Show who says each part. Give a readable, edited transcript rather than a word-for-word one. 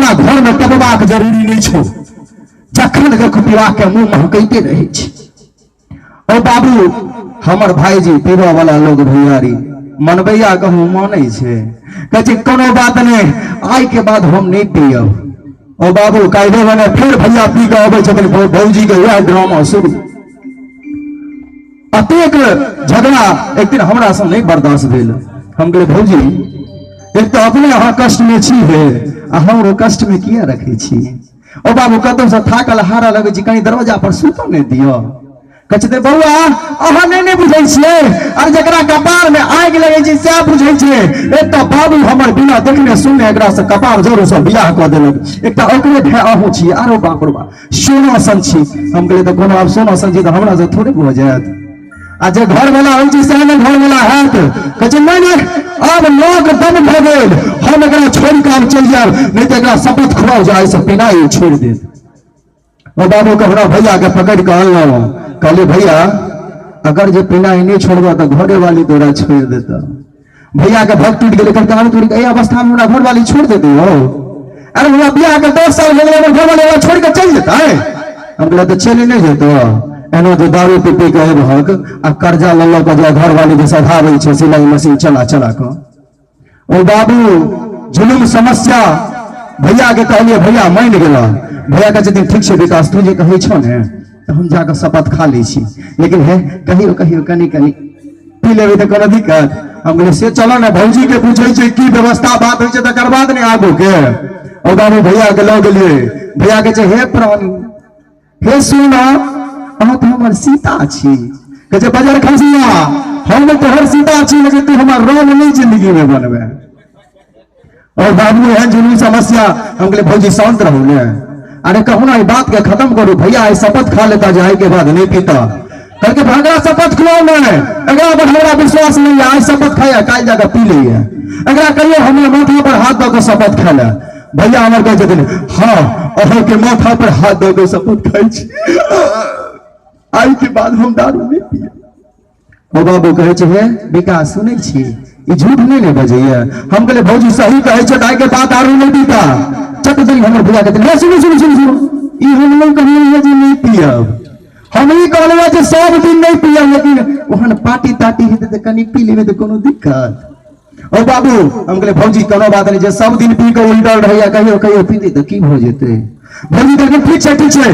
Speaker 1: हमरा घर में टपबाक जरूरी नहीं छौ। जखन देख पीवा के मुंह महकैते रहै छै। ओ बाबू हमर भाईजी पीबऽ वाला लोग भैयारी मनबैया कहूँ मानै छै, कहै छै कोनो बात नहीं, आइ के बाद हम नहीं पियब। ओ बाबू काल्हि बने फेर भैया पी के अबै छथिन, भौजी के वएह ड्रामा शुरू। अतेक झगड़ा एक दिन हमरा से नहीं बर्दाश्त भेल। हम कहलियै भौजी एक तऽ अपने अहाँ कष्ट में छी हे, आ हमरो कष्ट में किया रखै छी। ओ बाबू कतौ से थाकल हारल लगै छी, कहीं दरवाजा पर सुतऽ नहि दिअ। कहै छथिन बौआ अहाँ नहि ने बुझै छियै, अरे जकरा कपार में आगि लगै छै सएह बुझै छै। एकटा बाबू हमर बिना देखने सुनने एकरा से कपार जरूर से बियाह कऽ देलक, एकटा ओकरे भाय अहूँ छी, आरो बाप रे बाप सोना सन छी। हम कहलियै तऽ कोनो आब सोना सन छी तऽ हमरा से थोड़े भऽ जायत, आ जे घरवला होइ छै सएह ने घरवला हैत। कहै छै नहि नहि आब लोक दम भऽ गेल, हम एकरा छोड़ि कऽ आब चलि जायब, नहि तऽ एकरा शपथ खुआउ जे आइसँ पिनाइ छोड़ि देत। ओ बाबूके हमरा भैयाके पकड़ि कऽ अनलहुँ, कहलियै भैया अगर जे पिनाइ नहि छोड़बह तऽ घरेवाली तोरा छोड़ि देतह। भैयाके भक्त टूटि गेलै, कहलकै अरे तोरी एहि अवस्थामे हमरा घरवाली छोड़ि देतै हौ, अरे हमरा बियाहके 10 साल भऽ गेलै, हमर घरवाली हमरा छोड़ि कऽ चलि जेतै। हम कहलियै तऽ चलि नहि जेतौ, एना जे दारू पी पी कऽ एबहक आ कर्जा लऽ लऽ कऽ जे घरवालीके सधाबै छै सिलाइ मशीन चला चला कऽ। ओ बाबू जुलुम समस्या। भैया के कहलियै, भैया मानि गेला। भैया कहै छथिन ठीक छै विकास, तू जे कहै छौ ने तऽ हम जाकऽ शपथ खा लै छी, लेकिन हे कहियो कहियो कनि कनि पी लेबै तऽ कोनो दिक्कत? हम कहलियै से चलो ने भौजी के पूछै छै की व्यवस्था बात होइ छै तकर बाद ने आगू के। ओ बाबू भैया के लऽ गेलियै, भैया कहै छै हे प्राणी हे सोना, अहाँ तऽ हमर सीता छी। कहै छै बजर खसिया, हम तोहर सीता छी, लेकिन तू हमर राम नहि जिंदगी में बनबे। और बाबू एहन जुनून समस्या। हम कहलियै भौजी शांत रहू ने, अरे कहू ना ई बात के खत्म करू। भैया आई शपथ खा लेता जे आई के बाद नहीं पीता। कहलकै भंगड़ा शपथ खुआउ ने, एकरा पर हमरा विश्वास नहीं है, आई शपथ खाया काल्हि जाकर पी लैया, एकरा कहियो हमरा माथा पर हाथ दऽ कऽ शपथ खा ले। भैया हमर कहै छथिन हाँ अहाँके माथा पर हाथ दऽ कऽ शपथ खाइ छी, आई के बाद हम दारू नहीं पिए। ओ बाबू कहै छै हे विकास सुनै छी ई झूठ नहि ने बजैया? हम कहलियै भौजी सही कहै छै, आइ के बाद दारू नहीं पीता। चट दिन हमर भैया कहथिन हे सुनू सुनू सुनू सुनू, ई हम नहि कहलियै जे नहि पियब, हम ई कहलियै जे सब दिन नहि पियब, लेकिन ओहन पार्टी ताटी हेतै तऽ कनि पी लेबै तऽ कोनो दिक्कत? ओ बाबू हम कहलियै भौजी कोनो बात नहि, जे सब दिन पी कऽ उलटल रहैया कहियो कहियो पीतै तऽ की भऽ जेतै? भौजी कहलखिन ठीक छै ठीक छै।